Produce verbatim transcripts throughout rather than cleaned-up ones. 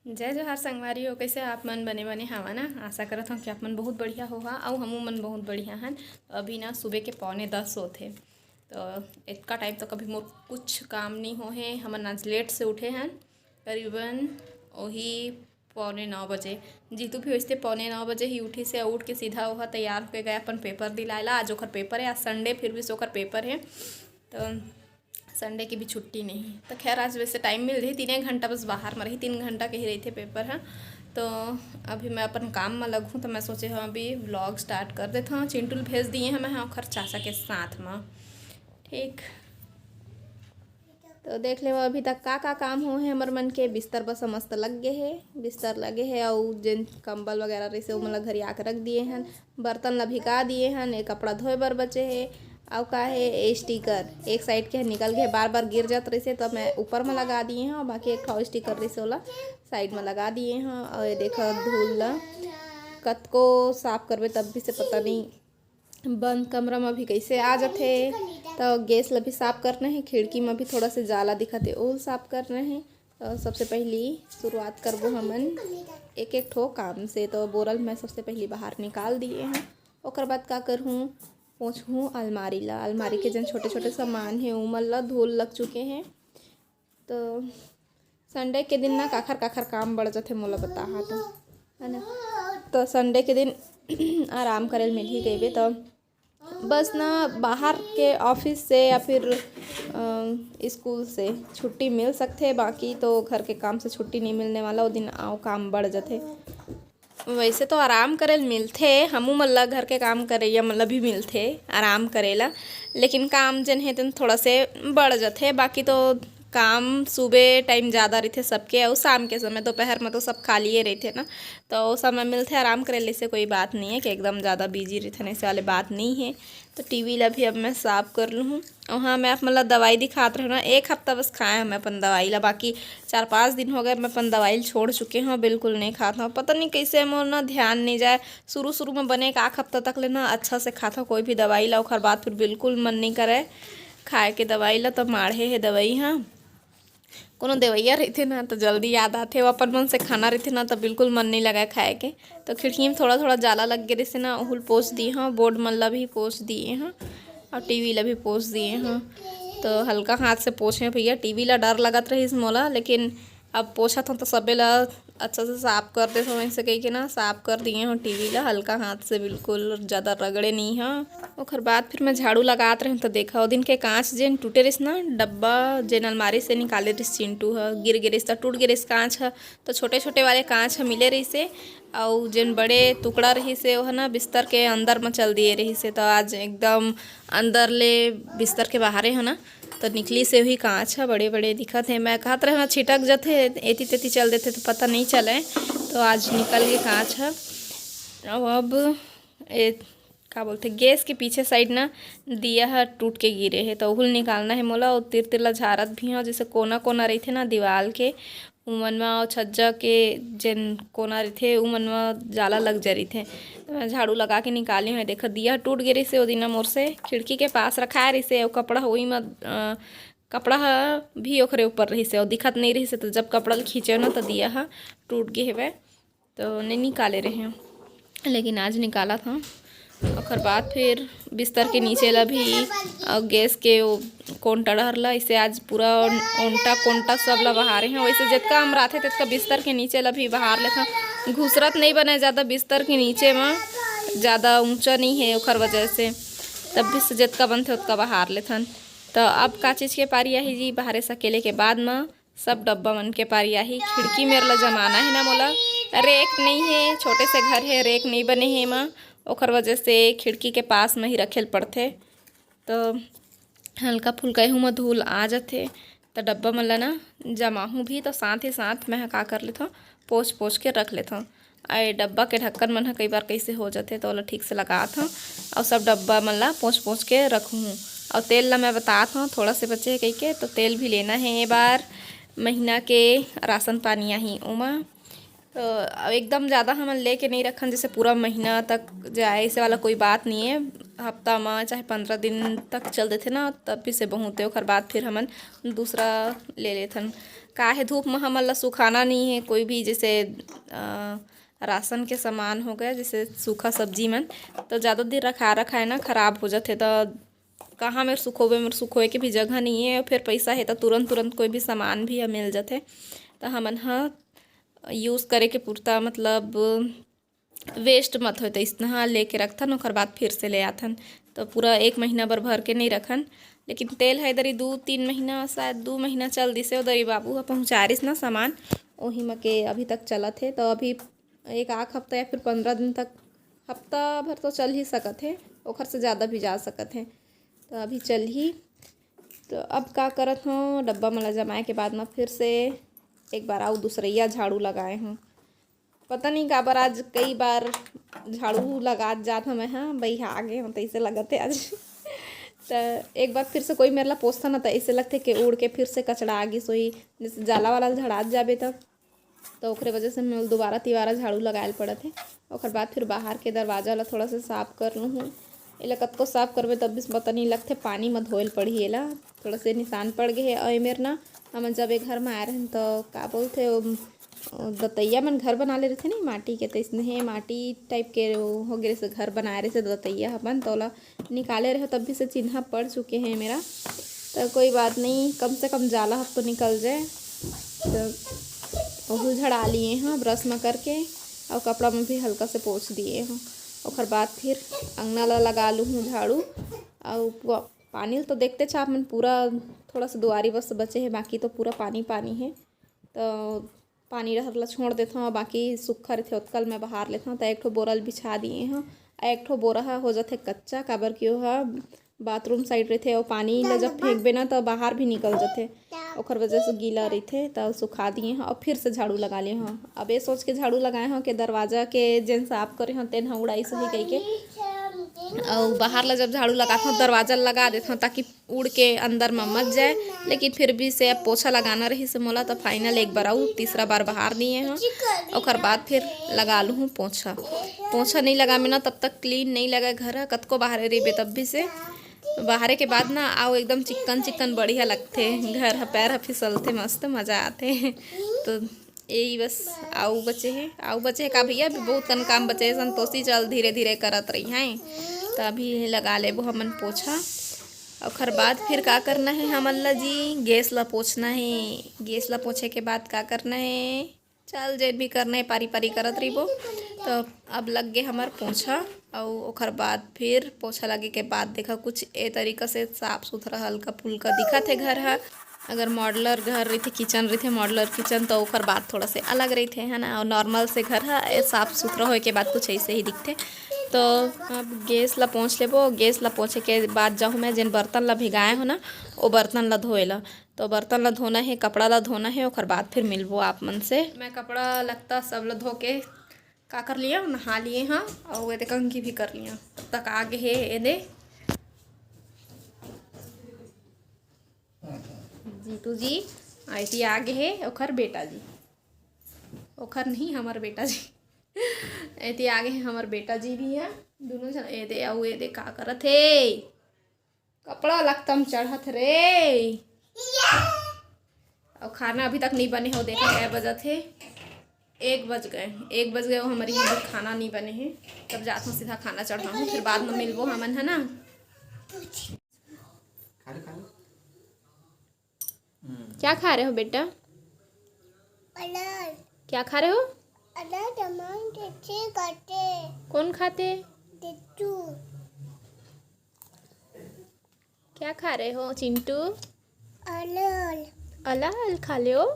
जय जोहार संगवारी हो, कैसे आप मन? बने बने हवा ना? आशा करत हूँ कि आप मन बहुत बढ़िया होहा, अउ हमू मन बहुत बढ़िया हन। तो अभी ना सुबह के पौने दस होथे, तो इतका टाइम तो कभी मोर कुछ काम नहीं हो है। हमन आज लेट से उठे हन, करीबन वही पौने नौ बजे। जीतू भी वैसे पौने नौ बजे ही उठी से, उठ के सीधा ओहा तैयार होके गए अपन पेपर दिलाए ला। आज ओकर पेपर है, आज संडे, फिर भी से ओकर पेपर है। तो संडे की भी छुट्टी नहीं। तो खैर, आज वैसे टाइम मिल रही, तीन एक घंटा बस बाहर में रही, तीन घंटा के ही रही थे पेपर है। तो अभी मैं अपन काम में लगूँ, तो मैं सोचे हूँ अभी व्लॉग स्टार्ट कर देता हूँ। चिंटू ल भेज दिए हैं मैं, हाँ, ओखर चाचा के साथ में। ठीक, तो देख लेव अभी तक का का काम हो है हमर मन के। बिस्तर बस मस्त लग गए है, बिस्तर लगे है, अउ जेन कंबल वगैरह रहिसे ओमन ला घरी आके रख दिए हन। बर्तन ला भिगा दिए हन, एक कपड़ा धोए बर बचे हे। अउ का हे, ए स्टिकर एक साइड के निकल गए, बार बार गिर जात रहिसे, तो मैं ऊपर में लगा दिए हूँ। बाकी एक ठो स्टिकर रहिसे, ओला साइड में लगा दिए हूँ। और ये देखो, धूल ला कतको साफ करबे, तब भी से पता नहीं बंद कमरा में भी कैसे आ जाथे। तो गैस ला भी साफ करना है, खिड़की में भी थोड़ा से जाला दिखत हे, ओल साफ करना है। तो सबसे पहली शुरुआत करबो हमन एक एक ठो काम से। तो बोरल मैं सबसे पहली बाहर निकाल दिए हैं। ओकर बाद का करहूँ, पोंछहूँ अलमारी ला। अलमारी के जन छोटे छोटे सामान है, उमन ला धूल लग चुके हैं। तो संडे के दिन ना काखर काखर काम बढ़ जाथे, मोला बताहा तो, है ना? तो संडे के दिन आराम करे ल मिलही कहिबे, तो बस ना बाहर के ऑफिस से या फिर अ, स्कूल से छुट्टी मिल सकथे, बाकी तो घर के काम से छुट्टी नहीं मिलने वाला। वो दिन आओ, काम बढ़ जाथे। वैसे तो आराम करे ल मिलथे, हमू मन ला घर के काम करइया मन ला भी मिलथे आराम करे ला, लेकिन काम जेन हे तेन थोड़ा से बढ़ जाथे। बाकी तो काम सुबह टाइम ज़्यादा रहिथे सबके, अउ शाम के समय, दोपहर में तो सब खालिए रहिथे ना, तो ओ समय मिलथे आराम करे ले, ऐसे कोई बात नहीं है कि एकदम ज़्यादा बिजी रहिथे, ऐसे वाले बात नहीं है। तो टीवी ला भी अब मैं साफ कर लूँ। अउ हाँ, मैं आप मन ला दवाई दिखात रहूँ ना, एक हफ्ता बस खाए हूँ मैं अपन दवाई ला, बाकी चार पाँच दिन हो गए मैं अपन दवाई ला छोड़ चुके हूँ, बिल्कुल नहीं खात हूँ। पता नहीं कैसे मोर ना ध्यान नहीं जाए, शुरू शुरू में बने एक आख हफ्ता तक ले ना अच्छा से खात हूँ कोई भी दवाई ला, ओखर बाद फिर बिल्कुल मन नहीं करे खाए के दवाई ला। तो माढ़े है दवाई, हाँ, कोनो देवैया रहिथे ना, तो जल्दी याद आथे। वो अपन मन से खाना रहिथे ना, तो बिल्कुल मन नहीं लगे खाए के। तो खिड़की में थोड़ा थोड़ा जाला लग गए रहिसे ना, ओहू ल पोंछ दिए हूँ, बोर्ड मन ला भी पोंछ दिए हूँ, और टीवी ला भी पोंछ दिए हूँ। तो हल्का हाथ से पोंछे भैया, टीवी ला डर लगत रहिस मोला, लेकिन अब पोंछत हूँ तो सबे ला अच्छा से साफ कर देथों, ऐसे कह के ना साफ कर दिए हूँ टीवी ला हल्का हाथ से, बिल्कुल ज़्यादा रगड़े नहीं है। ओखर बाद फिर मैं झाड़ू लगात रहें तो देखा, ओ दिन के कांच जेन टूटे रहिस ना, डब्बा जेन अलमारी से निकाले रहिस चिंटू ह, गिर गे रहिस त टूट गे रहिस कांच ह। तो छोटे छोटे वाले कांच ह मिले रहिसे, अउ जेन बड़े टुकड़ा रहिसे ओह ना बिस्तर के अंदर म चल दिए रहिसे। तो आज एकदम अंदर ले बिस्तर के बाहरे ह ना, तो निकलिसे ओही कांच ह, बड़े बड़े दिखत हे। मैं कहत रहें ना छिटक जथे, एती तेती चल देथे तो पता नहीं चले। तो आज निकल गे कांच ह। अउ अब ए का बोलथे, गैस के पीछे साइड ना दिया ह टूट के गिरे हे, तो ओहू ल निकालना हे मोला। अउ तिर तिर ला झारत भी हूँ, जैसे कोना कोना रहिथे ना दीवाल के, उमन म, अउ छज्जा के जेन कोना रहिथे उमन म जाला लग जा रहिथे। तो मैं झाड़ू लगा के निकाली हूँ। देखा, दिया ह टूट गे रहिसे, ओ दिन मोर से खिड़की के पास रखाए रहिसे, अउ कपड़ा ह ओही म, अ, कपड़ा ह भी ओकरे ऊपर रहिसे, अउ दिखत नहीं रहिसे। तो जब कपड़ा ल खींचे ना, तो दिया ह टूट गे हेवय। तो नहीं निकाले रहें, लेकिन आज निकालत हूँ। ओकर बाद फिर बिस्तर के नीचे ला भी, अउ गैस के वो कोंटा डहर ला, इसे आज पूरा ओन-, ओंटा कोंटा सब ला बहारे हैं। वैसे जितका अमराथे तितका बिस्तर के नीचे ला भी बहार लेथन। घुसरत नहीं बने ज़्यादा बिस्तर के नीचे में, ज़्यादा ऊंचा नहीं है ओकर वजह से, तब भी से जितका बनथे उतका बहार लेथन। तो अब का चीज़ के पारी आही जी, बहारे सकेले के बाद में सब डब्बा मन के पारी आही। खिड़की मेर ला जमाना हे ना मोला, रैक नई हे, छोटे से घर हे, रैक नई बने हे एमा, ओखर वजह से खिड़की के पास में ही रखे ल पड़थे। तो हल्का फुल्का एहू म धूल आ जथे, त डब्बा मन ला ना जमाहूँ भी, तो साथ ही साथ मैं ह का कर लेथों, पोंछ पोंछ के रख लेथों। अउ ये डब्बा के ढक्कन मन ह कई बार कइसे हो जाथे, त ओला ठीक से लगात हव अउ सब डब्बा मन ला पोंछ पोंछ के रखहूँ। अउ तेल ला मैं बतात हव, थोड़ा से बचे हे कहिके, तो तेल भी लेना हे ये बार। महीना के राशन पानी आही ओमा, तो अब एकदम ज़्यादा हमन लेके नहीं रखन, जैसे पूरा महीना तक जाए, ऐसे वाला कोई बात नहीं है। हफ्ता म चाहे पंद्रह दिन तक चल देथे ना, तब भी से बहुत हे। ओकर बाद फिर हमन दूसरा ले लेथन। काहे धूप म हमन ला सुखाना नहीं है कोई भी, जैसे, अ, राशन के सामान हो गया, जैसे सूखा सब्जी मन, तो ज़्यादा दिन रखा रखाए ना खराब हो जाथे। तो कहाँ मेर सुखोबे, मेर सुखोए के भी जगह नहीं है, फिर पैसा है तो तुरंत तुरंत कोई भी सामान भी ह मिल जाथे। तो हमन ह यूज़ करे के पुरता, मतलब, वेस्ट मत होए, तो इसना लेके रखथन, ओकर बाद फिर से ले आथन। तो पूरा एक महीना बर भर के नहीं रखन, लेकिन तेल है इधर ही दू तीन महीना, शायद दू महीना चल दिसे, उधर ही बाबू ह पहुँचा रिस ना सामान, ओही म के अभी तक चलत हे। तो अभी एक आख हफ्ता या फिर पंद्रह दिन तक, हफ्ता भर तो चल ही सकत हे, ओखर से ज़्यादा भी जा सकत हे। तो अभी चलही। तो अब का करत हूँ, डब्बा मन ला जमाए के बाद म फिर से एक बार अउ दूसरइया झाड़ू लगाए हूँ। पता नहीं काबर आज कई बार झाड़ू लगात जात हूँ मैं, हाँ, बइहा आगे हूँ, तइसे लगत हे आज। तो एक बार फिर से कोई मेरे ला पोछता ना, तो ऐसे लगथे कि उड़ के फिर से कचड़ा आ गिस होही, जैसे जाला वाला झाड़ात जाबे तब। तो ओकरे वजह से मैं दोबारा तिबारा झाड़ू लगाए ल पड़त हे। ओकर बाद फिर बाहर के दरवाजा ला थोड़ा सा साफ कर लूँ हूँ। एला कतको साफ करबे तब भी पता नहीं लगथे, पानी म धोए ल पड़ही एला। थोड़ा से निशान पड़ गए हे। और एमेर ना, हमन जब ए घर म आए रहन तो का बोलथे, ओ, ओ दतैया मन घर बना ले रहिथे नहीं माटी के, तो इसने हे माटी टाइप के ओ हो गए रहिसे, घर बनाए रहिसे दतैया अपन, तो ओला निकाले रहे तब भी से चिन्हा पड़ चुके हैं मेरा। तो कोई बात नहीं, कम से कम जाला हक तो निकल जाए। तो ओहू झड़ा लिए हैं ब्रश में करके, और कपड़ा में भी हल्का से पोंछ दिए हैं। ओकर बाद फिर अंगना ला लगा लूँ हूँ झाड़ू। और पु-, पानी तो देखते छा आप मन, पूरा थोड़ा सा दुआरी बस बचे है, बाकी तो पूरा पानी पानी है। तो पानी रहर ला छोड़ देथव, बाकी सुक्खा रहिथे ओतका ल मैं बहार लेथव। त एक ठो बोरा ल बिछा दिए हव, आ एक ठो बोरा ह हो जाथे कच्चा, काबर कि ओह बाथरूम साइड रहिथे, अउ पानी ल जब फेंकबे ना, त बाहर भी निकल जाथे, ओखर वजह से गीला रहिथे। त सुखा दिए हव, अउ फिर से झाड़ू लगा लिए हव। अब ये सोच के झाड़ू लगाए हव कि दरवाजा के जेन साफ करे हव, तेन ह उड़ाई सही कहिके। अउ बाहर ल जब झाड़ू लगाथव, दरवाजा ल लगा देथव, ताकि उड़ के अंदर म मत जाए, लेकिन फिर भी से अब पोछा लगाना रहिस मोला, त फाइनल एक बार अउ तीसरा बार बहार दिए हव। ओकर बाद फिर लगा लूँ हूँ पोछा। पोछा नहीं लगाबे ना, तब तक क्लीन नहीं लगे घर ह। कतको बाहरे रहिबे तब भी से, बाहरे के बाद ना अउ एकदम चिक्कन चिक्कन बढ़िया लगथे घर ह, पैर ह फिसलथे, मस्त मजा आथे। तो यही बस, अउ बचे हे, अउ बचे हे का भैया, अभी बहुत कन काम बचे हे। संतोषी चल धीरे धीरे करत रही हैं, त अभी लगा लेबो हमन पोछा। ओखर बाद फिर का करना है हमन ला जी, गैस ला पोछना है। गैस ला पोछे के बाद का करना है, चल जेन भी करना है, पारी पारी करत रहिबो। तो अब लग गे हमर पोछा, अउ ओखर बाद फिर पोछा लगे के बाद देखा कुछ ए तरीका से साफ सुथरा हल्का फुल्का दिखत है घर ह। अगर मॉडलर घर रहिथे, किचन रहिथे, मॉडलर किचन, तो ओकर बात थोड़ा से अलग रहिथे, है ना। और नॉर्मल से घर ह, ए, साफ सुथरा होए के बाद कुछ ऐसे ही दिखथे। तो अब गैस ला पोंछ लेबो। गैस ला पोंछे के बाद जाहूँ मैं जेन बर्तन ला भिगाए हो ना, ओ बर्तन ला धोए ला। तो बर्तन ला धोना है, कपड़ा ला धोना है, ओकर बाद फिर मिलबो आप मन से। मैं कपड़ा लत्ता सब ला धो के का कर लिया, नहा लिए हाँ, और ये देख कंघी भी कर लिया। तब तक आ गे हे एदे जीतू जी, आ एती आ गे हे ओखर बेटा जी, ओखर नहीं, हमर बेटा जी। एती आ गे हे हमर बेटा जी भी है, दोनों झन। ए दे, अउ ए दे का करत हे, कपड़ा लत्ता म चढ़त रे। अउ खाना अभी तक नहीं बने हो, देखा कै बजत हे, एक बज गए, एक बज गए, वो हमारी यहाँ भी खाना नहीं बने हे। तब जात हूँ सीधा खाना चढ़ाऊँ, फिर बाद में मिलबो हमन, है ना। खा लो, खा लो। हम्म। क्या खा रहे हो बेटा? अनार। क्या खा रहे हो? अनार, टमाटर से खाते। कौन खाते? दीदू। क्या खा रहे हो चिंटू? अलाल। अलाल खा ले हो।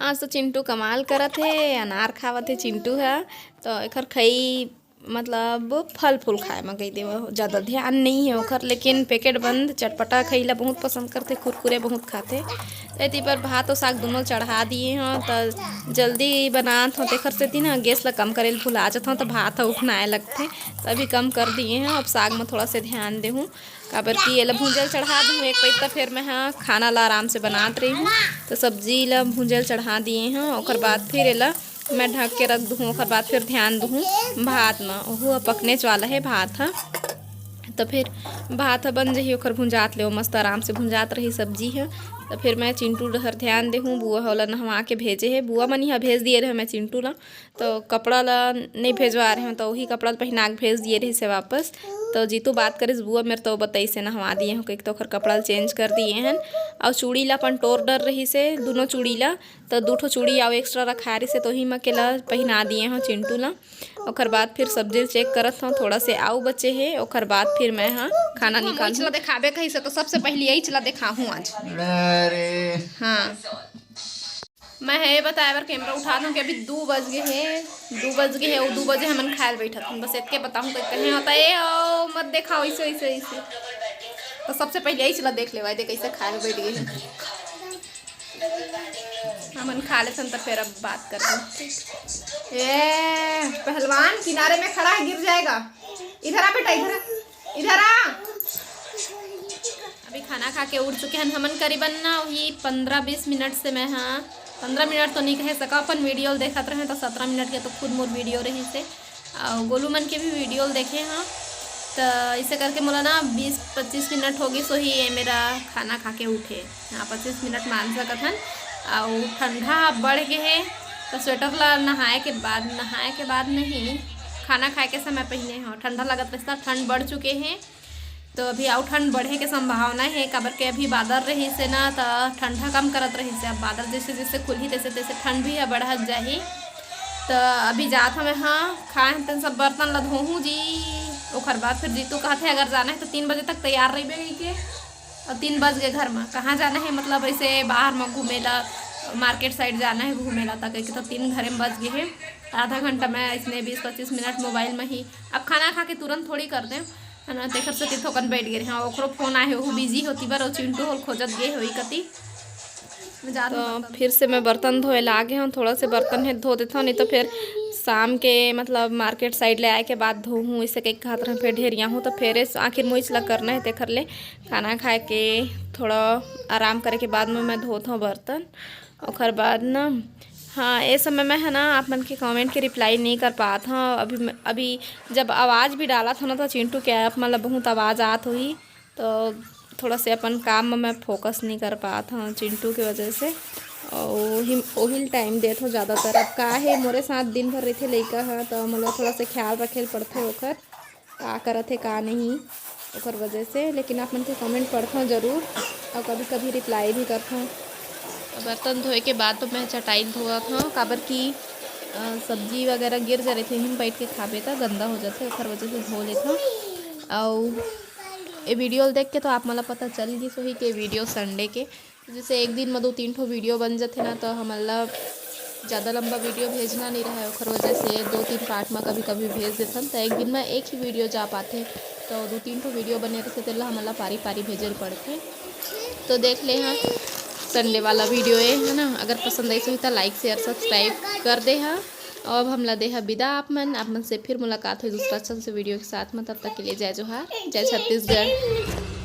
आज तो चिंटू कमाल करत हे, अनार खावत हे चिंटू ह। तो एखर खई मतलब फल फूल खाए म कही देव, ज़्यादा ध्यान नहीं है ओखर, लेकिन पैकेट बंद चटपटा खई ला बहुत पसंद करथे, कुरकुरे बहुत खाथे। एती पर भात और साग दोनों चढ़ा दिए हों, त जल्दी बनात हों, तेखर सेती ना गैस ला कम करे ल भुला जात हों, त भात ह उफनाए लगथे, त अभी कम कर दिए हों। अब साग म थोड़ा से ध्यान देहूँ, काबर कि एला भूंजल चढ़ा दूँ एक पइत, त फिर मैं ह खाना ला आराम से बनात रही हूँ। त सब्जी ला भूंजल चढ़ा दिए हों, ओकर बाद फिर एला मैं ढक के रख दूँ, ओकर बाद फिर ध्यान दूँ भात म, ओहू ह पकनेच वाला हे भात ह। त फिर भात ह बन जही, ओखर भुंजात ले ओ मस्त आराम से भुंजात रही सब्जी ह। त फिर मैं चिंटू डहर ध्यान देहूँ, बुआ ह ओला नहवा के भेजे हे, बुआ मन इहाँ भेज दिए रहे मैं चिंटू ला। तो कपड़ा ला नहीं भेजवा रहे हूँ, तो वही कपड़ा ला पहिना के भेज दिए रहिस हे वापस। तो जीतू बात करिस बुआ मेर, तो बताइस हे नहवा दिए हूँ, कहिके तो ओखर कपड़ा ला चेंज कर दिए हन। और चूड़ी ला अपन टोर डर रहिस हे, दोनों चूड़ी ला, तो दू ठो चूड़ी आउ एक्स्ट्रा रखा रहिस हे, तो वही म के ला पहिना दिए हूँ चिंटू ला। ओकर बाद फिर सब्जी ला चेक करत हूँ, थोड़ा से आउ बचे हे, ओकर बाद फिर मैं हा खाना निकाल ला देखाबे कहिस हे, तो सबसे पहले यही चला देखाहूँ आज। अरे हाँ, मैं हे बताए बर कैमरा उठा दूँ कि अभी दू बज गए हे, दू बज गए हे, वो दू बजे हमन खाए ला बैठत हन। बस इतके बताहूँ कि कहे होता ए, ओ, मत देखाओ ऐसे, ऐसे, ऐसे। तो सबसे पहले यही चला देख लेवा, दे कैसे खाए ला बैठ गए हे। हमन खा लेथन तो फिर अब बात करते हैं। ए, पहलवान किनारे में खड़ा है, गिर जाएगा। इधर आ बेटा, इधर आ, इधर आ। अभी खाना खा के उठ चुके हन हमन, करीबन ना वही पंद्रह बीस मिनट से मैं, हाँ, पंद्रह मिनट तो नहीं कहे सका, अपन वीडियो देखत रहे तो सत्रह मिनट के तो खुद मोर वीडियो रहिस हे, और गोलू मन के भी वीडियो देखे हाँ। तो इसे करके मोला ना बीस पच्चीस मिनट हो गई सोही ये मेरा खाना खा के उठे। हाँ, पच्चीस मिनट मान सकत हन। और ठंडा बढ़ गए हे, तो स्वेटर ला नहाए के बाद, नहाए के बाद नहीं, खाना खाए के समय पहने हो, ठंडा लगत रहिस, ठंड बढ़ चुके हे। तो अभी अउ ठंड बढ़े के संभावना हे, काबर के अभी बादर रहिस हे ना, त ठंडा कम करत रहिस हे। अब बादर जैसे जैसे खुलही, तैसे तैसे ठंड भी ह बढ़त जाही। त अभी जात हवे, हाँ, खाए हन तेन सब बर्तन ला धोहूँ जी। ओकर बाद फिर जीतू कहत हे, अगर जाना हे तो तीन बजे तक तैयार रहिबे कहिके। और तीन बज गए घर में, कहाँ जाना है, मतलब ऐसे बाहर में घूमे ला, मार्केट साइड जाना है घूमे ला, तक तो तीन घरे में बज गए हैं। आधा घंटा में इसने बीस पच्चीस मिनट मोबाइल में ही, अब खाना खा के तुरंत थोड़ी कर दें, है ना। तेखर से थोकन बैठ गए। हाँ, ओकरो फोन आए हो, बिजी होती बार, और चिंटू होल खोजत गए होई कती। मैं जात हूँ तो बर्तन। फिर से मैं बर्तन धोए ला आगे हूँ, थोड़ा से बर्तन है धो देता हूँ, नहीं तो फिर शाम के मतलब मार्केट साइड ले आए के बाद धोहूँ, इसे कई हाथ रहे फिर ढेरिया हूँ, तो फिर इस आखिर मुँह ला करना है, तेखर ले खाना खाए के थोड़ा आराम करे के बाद में मैं धोत हूँ बर्तन। ओकर बाद ना, हाँ, ए समय मैं है ना आप मन के कमेंट के रिप्लाई नहीं कर पात हूँ। अभी मैं, अभी जब आवाज़ भी डालत हूँ ना, तो चिंटू के आप मन ला बहुत आवाज़ आत होही, तो थोड़ा से अपन काम में मैं फोकस नहीं कर पात हूँ चिंटू के वजह से। और ओही, ओही टाइम देत हूँ ज़्यादातर। अब का है, मोरे साथ दिन भर रहते लइका ह, तो मोला थोड़ा से ख्याल रखे ल पड़थे ओकर, का करत हे का नहीं, ओकर वजह से। लेकिन आप मन के कमेंट पढ़थों जरूर, और कभी कभी रिप्लाई भी करथों। बर्तन धोए के बाद तो मैं चटाई धोवत हूँ, काबर कि अ, सब्जी वगैरह गिर जा रही थी, हम बैठ के खाबे त गंदा हो जाथे, ओकर वजह से धो लेथों। और ये वीडियो देख के तो आप मन ला पता चल गई होही कि वीडियो संडे के, जैसे एक दिन में दो तीन ठो वीडियो बन जाथे ना, तो हमन ला ज़्यादा लंबा वीडियो भेजना नहीं रहे, ओकर वजह से दो तीन पार्ट में कभी कभी भेज देथन, तो एक दिन में एक ही वीडियो जा पाथे, तो दो तीन ठो वीडियो बने रहथे, तेला हमन ला पारी पारी भेजे ल पड़थे। तो देख ले हाँ, संडे वाला वीडियो है, है ना। अगर पसंद आई होही तो लाइक शेयर सब्सक्राइब कर दे हाँ। और अब हमला दे हा विदा आप मन, आप मन से फिर मुलाकात होही दूसरा अच्छा से वीडियो के साथ में। तब तक के लिए जय जोहार, जय छत्तीसगढ़।